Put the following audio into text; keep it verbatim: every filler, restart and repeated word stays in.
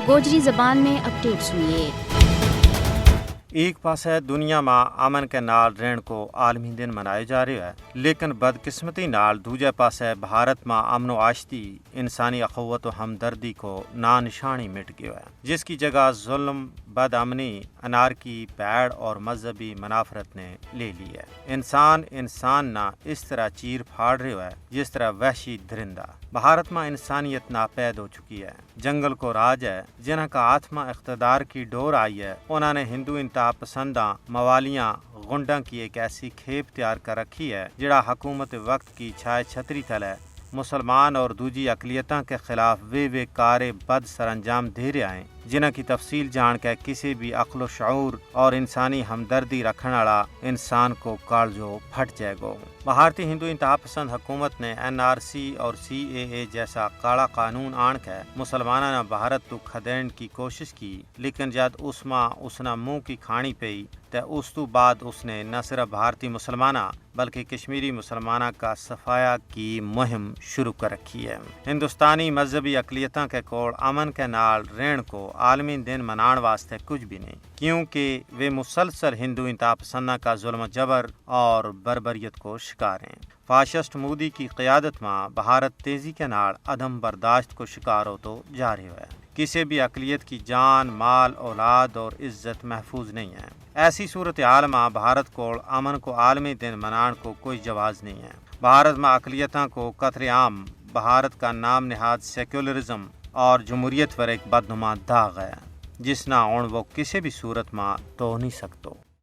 گوجری زبان میں اپڈیٹ سنیے۔ ایک پاسے دنیا ما امن کے نال رہن کو عالمی دن منایو جا رہیو ہے، لیکن بدقسمتی نال دوجے پاسے بھارت ما امن و آشتی، انسانی اخوت و ہمدردی کو نانشانی مٹ گیو ہے، جس کی جگہ ظلم، بد امنی، انارکی، پیڑ اور مذہبی منافرت نے لے لی ہے۔ انسان انسان نا اس طرح چیر پھاڑ رہیو ہے جس طرح وحشی درندہ۔ بھارت ما انسانیت ناپید ہو چکی ہے۔ جنگل کو راج ہے، جنہاں کا ہاتھ ما اقتدار کی ڈور آئی ہے، انہاں نے ہندو انتہا پسنداں، موالیاں، غنڈاں کی ایک ایسی کھیپ تیار کر رکھی ہے جڑا حکومت وقت کی چھائے چھتری تلے مسلمان اور دوجی اقلیتاں کے خلاف وے وے کارے بد سر انجام دے رہیا ہیں، جنہاں کی تفصیل جان کے کسی بھی عقل و شعور اور انسانی ہمدردی رکھن آڑا انسان کو کالجو پھٹ جائے گو۔ بھارتی ہندو انتہا پسند حکومت نے این آر سی اور سی اے اے جیسا کالا قانون آن کے مسلماناں نا بھارت تو کھدین کی کوشش کی، لیکن جد اس ما اس نا منہ کی کھانی پئی، تے اس تو بعد اس نے نہ صرف بھارتی مسلماناں بلکہ کشمیری مسلماناں کا صفایا کی مہم شروع کر رکھی ہے۔ ہندوستانی مذہبی اقلیتاں کے کول امن کے نال رہن کو عالمی دن منان واسطے کچھ بھی نہیں، کیونکہ ویہ مسلسل ہندو انتہا پسنداں کا ظلم و جبر اور بربریت کو شکار ہیں۔ فاشسٹ مودی کی قیادت ما بھارت تیزی کے نال عدم برداشت کو شکار ہوتو جا رہیو ہے۔ کسے بھی اقلیت کی جان، مال، اولاد اور عزت محفوظ نہیں ہے۔ ایسی صورتحال ما بھارت کول امن کو عالمی دن منان کو کوئی جواز نہیں ہے۔ بھارت ما اقلیتاں کو قتل عام بھارت کا نام نہاد سیکولرزم اور جمہوریت پر ایک بدنما داغ ہے، جس نا ہن وہ کسے بھی صورت ما دھو نہیں سکتو۔